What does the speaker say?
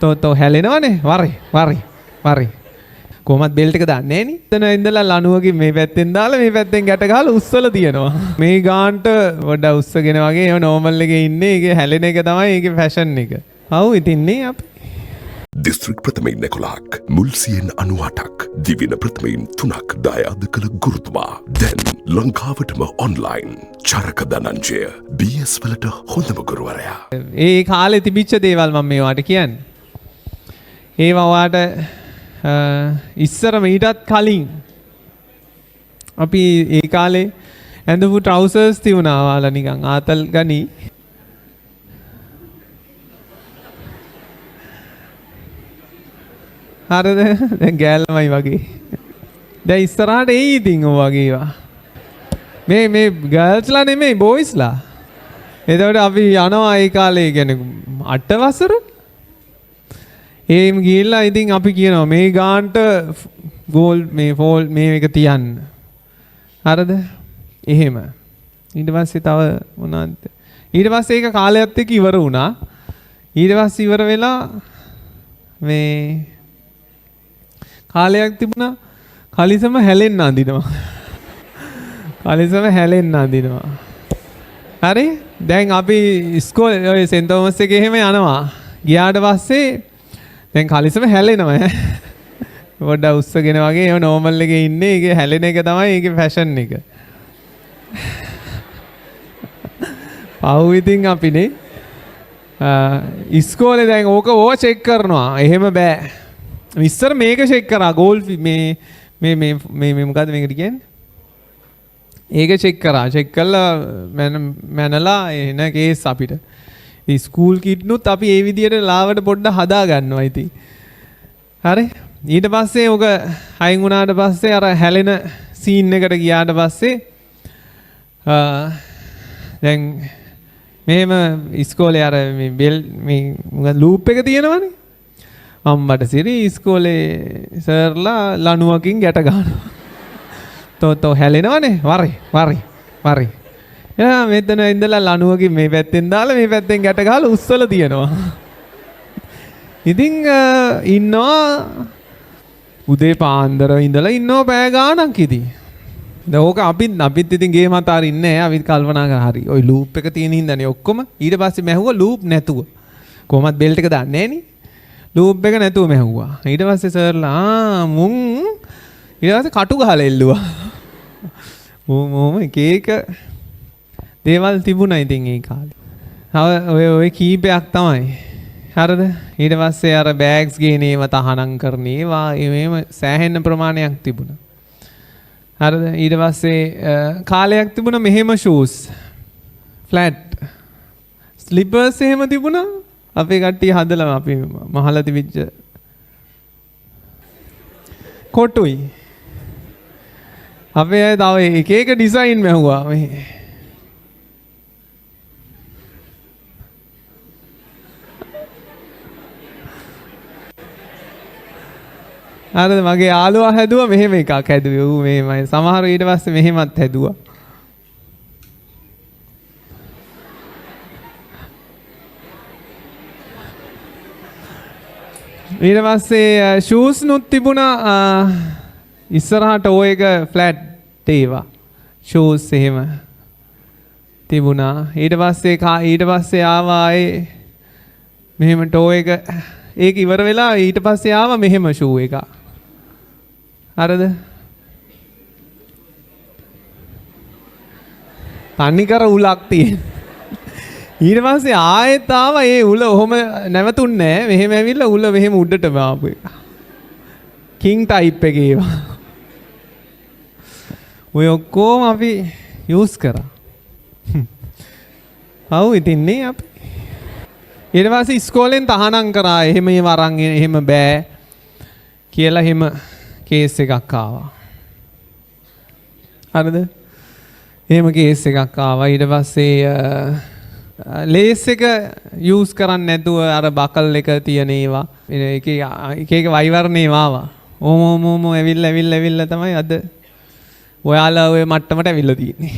තෝ තෝ හැලෙනවනේ. වරේ වරේ වරේ. කොහොමත් බෙල්ට් එක දාන්නේ නෑනේ. එතන ඉඳලා ලණුවකින් මේ පැත්තෙන් දාලා මේ පැත්තෙන් ගැට ගහලා උස්සලා තියනවා. මේ ගාන්ට පොඩ්ඩක් උස්සගෙන වගේ ඒව නෝමල් එකේ ඉන්නේ. ඒකේ හැලෙන එක තමයි ඒකේ ෆැෂන් එක. ඔව් ඉතින් නේ අපි. දිස්ත්‍රික් ප්‍රථමයින් 11ක්, මුල් සියෙන් 98ක්, දිවින ප්‍රථමයින් 3ක් දායාද කළ ගුරුතුමා දැන් ලංකාවටම ඔන්ලයින්. චරක ධනංජය BS වලට හොඳම ගුරුවරයා. ඒ කාලේ තිබිච්ච දේවල් මම මේවාට කියන්නේ. ඒවා ඔයාට ඉස්සර මීටත් කලින් අපි ඒ කාලේ ඇඳපු ට්‍රවුසර්ස් තිබුණා ඔයාලා නිකන් ආතල් ගනි. හරිද? දැන් ගෑල්මයි වගේ. දැන් ඉස්සරහට එයි ඉතින් ඔය වගේ ඒවා. මේ මේ ගර්ල්ස්ලා නෙමෙයි බෝයිස්ලා. එතකොට අපි යනවා ඒ කාලේ කියන්නේ 8 වසර. එහෙම ගිහිල්ලා ඉතින් අපි කියනවා මේ ගාන්ට ගෝල් මේ ෆෝල් මේ එක තියන්න. හරිද? එහෙම. ඊට පස්සේ තව මොනවද? ඊට පස්සේ ඒක කාලයත් එක්ක ඉවර වුණා. ඊට පස්සේ ඉවර වෙලා මේ කාලයක් තිබුණා කලිසම හැලෙන්න අඳිනවා. කලිසම හැලෙන්න අඳිනවා. හරි? දැන් අපි ඉස්කෝලේ ඔය සෙන්ට් තෝමස් එකේ එහෙම යනවා. ගියාට පස්සේ දැන් කලිසම හැලෙනවා ඈ. පොඩ්ඩක් උස්සගෙන වගේ ඒව නෝමල් එකේ ඉන්නේ. ඒකේ හැලෙන එක තමයි ඒකේ ෆැෂන් එක. පව් ඉතින් අපිනේ. ඉස්කෝලේ දැන් ඕක ඕව චෙක් කරනවා. එහෙම බෑ. ඉස්සර මේක චෙක් කරා ගෝල් මේ මේ මේ මේ මේ මොකද්ද මේකට කියන්නේ? ඒක චෙක් කරා. චෙක් කරලා මැනලා එන කේස් අපිට. ඉතින් ස්කූල් කිඩ්නුත් අපි ඒ විදියට ලාවට පොඩ්ඩක් හදා ගන්නවා ඉතින්. හරි? ඊට පස්සේ ඔක අයින් වුණාට පස්සේ අර හැලෙන සීන් එකට ගියාට පස්සේ දැන් මෙහෙම ඉස්කෝලේ අර මේ බෙල් මේ මොකද ලූප් එක තියෙනවනේ. අම්මට සිරි ඉස්කෝලේ සර්ලා ලණුවකින් ගැට ගන්නවා. තෝ තෝ හැලෙනවනේ. වරේ වරේ වරේ. එයා මෙතන ඉඳලා ලණුවකින් මේ පැත්තෙන් දාලා මේ පැත්තෙන් ගැට ගහලා උස්සලා තියනවා. ඉතින් ඉන්නවා උදේ පාන්දර ඉඳලා ඉන්නවා පැය ගාණක් ඉතින්. දැන් ඕක අපිත් ඉතින් ගේ මත අරින්නේ නෑ. අපිත් කල්පනා කරා හරි. ඔය ලූප් එක තියෙන හින්දානේ ඔක්කොම. ඊට පස්සේ මැහුවා ලූප් නැතුව. කොහොමත් බෙල්ට් එක දාන්නේ නෑනේ. ලූප් එක නැතුව මැහුවා. ඊට පස්සේ සර්ලා මුන් ඊට පස්සේ කටු ගහලා එල්ලුවා. මොම එක එක දේවල් තිබුණා ඉතින් ඒ කාලේ. තව ඔය කීපයක් තමයි. හරිද? ඊට පස්සේ අර බෑග්ස් ගේන ඒවා තහනම් කරන ඒවා එහෙම සෑහෙන ප්‍රමාණයක් තිබුණා. හරිද? ඊට පස්සේ කාලයක් තිබුණා මෙහෙම ෂූස්. ෆ්ලැට්. ස්ලිපර්ස් එහෙම තිබුණා. අපේ කට්ටිය හදලා අපි මහලා තිබිච්ච කොටුයි. අපේ අය තව එක එක ඩිසයින් මැහුවා මේ. හරිද? මගේ යාළුවා හැදුවා මෙහෙම එකක් හැදුවේ. ඌ මෙහෙමයි. සමහරව ඊට පස්සේ මෙහෙමත් හැදුවා. ඊට පස්සේ ෂූස් නුත් තිබුණා ඉස්සරහට ඔය එක ෆ්ලැට් ඒවා. ෂූස් එහෙම තිබුණා. ඊට පස්සේ ආවා ආයේ මෙහෙම ටෝ එක. ඒක ඉවර වෙලා ඊට පස්සේ ආවා මෙහෙම ෂූ එක. හරිද? තනිකර උලක් තියෙන. ඊට පස්සේ ආයෙත් ආවා ඒ උල ඔහොම නැවතුන්නේ නෑ. මෙහෙම ඇවිල්ලා උල මෙහෙම උඩටම ආපු එක. කිං ටයිප් එකේ ඒවා. ඔය ඔක්කොම අපි යූස් කරා. ඔව් ඉතින් නේ අපි. ඊට පස්සේ ඉස්කෝලෙන් තහනම් කරා එහෙම ඒවා අරන් එහෙම බෑ කියලා එහෙම කේස් එකක් ආවා. හරිද? එහෙම කේස් එකක් ආවා. ඊට පස්සේ ලේස් එක යූස් කරන්නේ නැතුව අර බකල් එක තියෙන ඒවා එක එක වයිවර්ණ ඒවා ආවා. ඕම ඕම ඕම ඇවිල්ලා ඇවිල්ලා ඇවිල්ලා තමයි අද ඔයාලා ඔය මට්ටමට ඇවිල්ලා තියෙන්නේ.